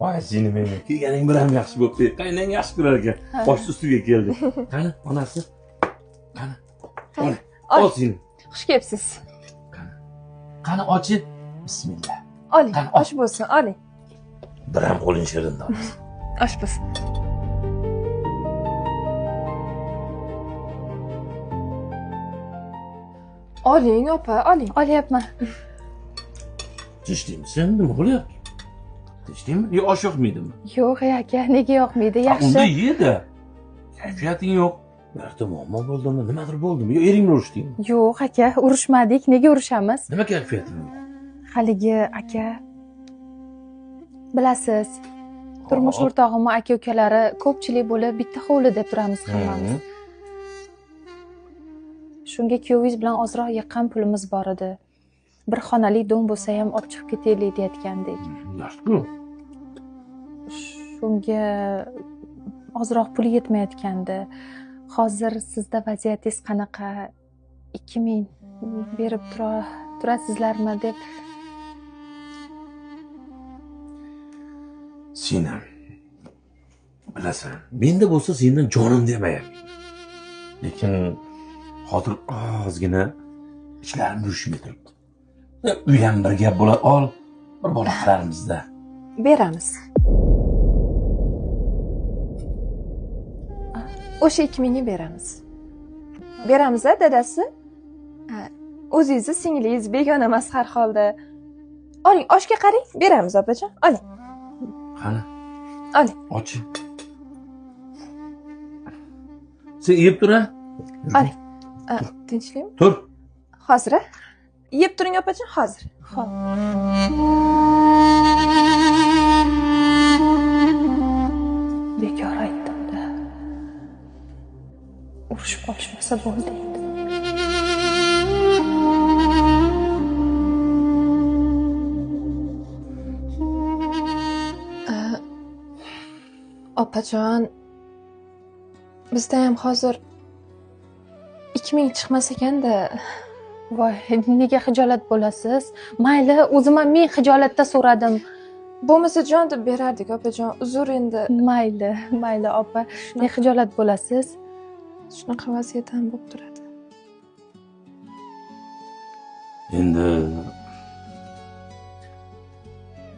Voy seni meni kelganing bilan yaxshi bo'pti. Qaynang yaxshi ko'rar ekan. Bosh ustiga keldi. Qani onasi? Qani? Ol. Ol seni. Xush kelibsiz. Qani? Qani ochi? Bismillah. Oling, osh bo'lsin, oling. Bir ham qo'ling shirin onasi. Osh bo'lsin. Oling, opa, oling. Olyapman. Tinchlikmisan? Nima qilyapti? Tinchlikmi? Yo, osh yoqmaydimi? Yo'q, aka, nega yoqmaydi? Yaxshi. Unda ye-da. Kayfiyating yo'q. Birorta muammo bo'ldimi? Nimadir bo'ldimi? Yo, ering bilan urushdingmi? Yo'q, aka, urushmadik. Nega urushamiz? Nima kayfiyating yo'q? Haligi aka, bilasiz, turmush o'rtog'imni aka-ukalari ko'pchilik bo'lib bitta hovlida turamiz hammamiz. Shunga kuyovingiz bilan ozroq yiqqan pulimiz bor edi. Bir xonali dom bo'lsa ham olib chiqib ketaylik deyotgandik. Yaxshi-ku. Shunga ozroq pul yetmayotgandi. Hozir sizda vaziyatingiz qanaqa? 2000 berib turasizlarmi deb. Sen ham bilasan, menda bo'lsa sendan jonim demayapman. Lekin hozir ozgina ishlarim yurishmay turibdi. Uy ham bir gap bo'ladi, ol, bir bola qilarimizda. Beramiz. O'sha 2000 ga beramiz. Beramiz-a, dadasi? O'zingizni singlingiz begona emas har holda. Oling, oshga qarang, beramiz opajon, oling. Qani? Oling. Och. Sen yeb tur-a? Oling. Tinchlikmi? Tur. Hozir-a? Yeb turing opajon, hozir. Xo'p. Bekor aytdim-da. Urushib qolishmasa bo'ldi endi. Opajon, bizda ham hozir 2000 chiqmas ekanda. Voy, nega xijolat bo'lasiz? Mayli, o'zim ham men xijolatda so'radim. Bo'lmasa jon deb berardik, opajon. Uzr endi. Mayli, mayli opa. Ne xijolat bo'lasiz? Shunaqa vaziyat ham bo'lib turadi. Endi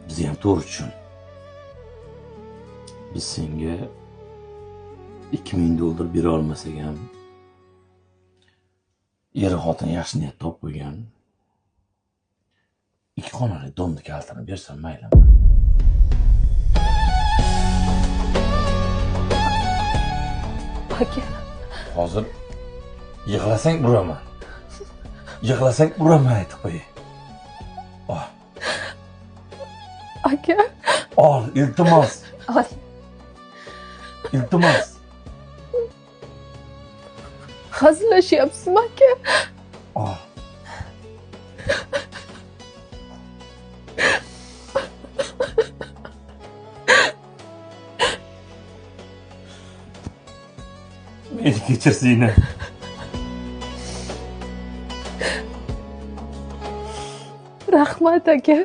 biz ham to'g'ri tushun. Biz senga $2000 bera olmasak ham er xotin yaxshi niyat topib qo'ygan. 2 xonali domni kalitini bersam maylimi? Aka, hozir yig'lasang uraman. Yig'lasang uraman aytib qo'yay. Oh. Aka. Ol, iltimos. Ol. Iltimos. Hazillashyapsizmi aka? Oh. Meni kechir seni. Rahmat aka.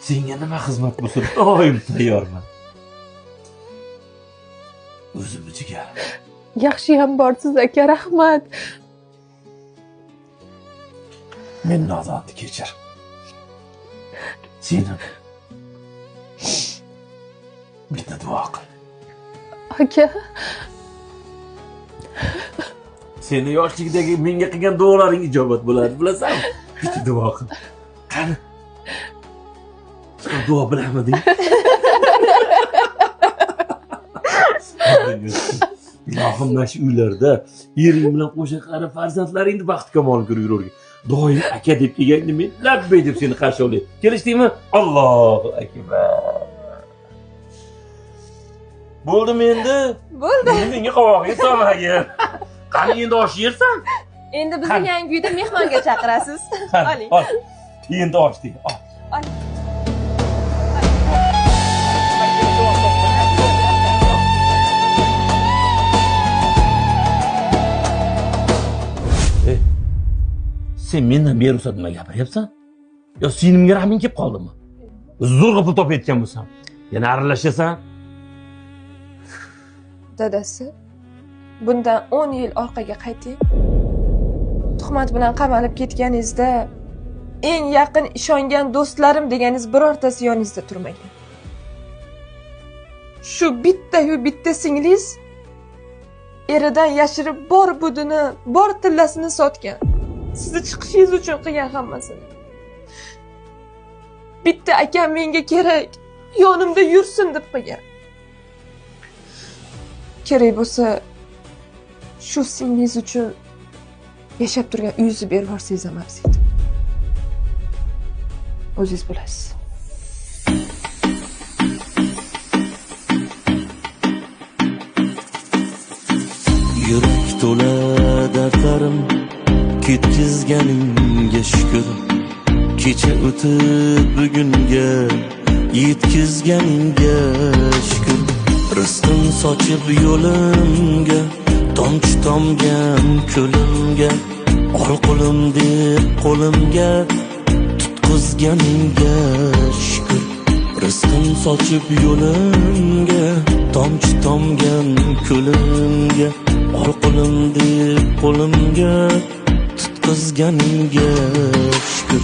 Senga nima xizmat bo'lsa doim tayyorman. O'zimni jigarim. Yaxshi ham borsiz aka, rahmat. Men nodonni kechir. Seni bitta duo qil. Aka. Seni yoshlikdagi menga qilgan duolaring ijobat bo'ladi, bilasanmi? Bitta duo qil. Qani? Sen duo bilamiding? Ilohim, mana shu uylarda ering bilan qo'sha qarib farzandlaringni baxt kamolini ko'rib yuravergin. Doim aka deb kelganda men labbay deb seni qarshi olay. Kelishdingmi? Allohu akbar. Bo'ldimi endi? Bo'ldi. Menga qovog'ingni solmagin. Qani endi osh yersan? Endi bizni yangi uyda mehmonga chaqirasiz. Oling. Ol. Endi osh de. Ol. Ol. Sen mendan beruxsat nima gapiryapsan? Yo, sinimga rahming kelib qoldimi? Zo'rg'a pul topayotgan bo'lsam, yana aralashasan. Dadasi, bundan 10 yil orqaga qayting. Tuhmat bilan qamalib ketganingizda eng yaqin ishongan do'stlarim deganingiz birortasi yoningizda turmagan. Shu bitta-yu bitta singlingiz eridan yashirib bor budini, bor tillasini sotgan. Sizni chiqishingiz uchun qilgan hammasini. Bitta akam menga kerak, yonimda yursin deb qilgan. Kerak bo'lsa shu singlingiz uchun yashab turgan uyingizni berib yuborsangiz ham arziydi. O'zingiz bilasiz. Yurak to'la dardlarim ketkizganingga shukr. Kecha o'tib bugunga yetkizganingga shukr. Rizqim sochib yo'limga, tomchi tomgan ko'limga, ol qo'lim deb qo'limga tutqizganingga shukr. Rizqim sochib yo'limga, tomchi tomgan ko'limga, ol qo'lim deb qo'limga tutqizganingga shukr.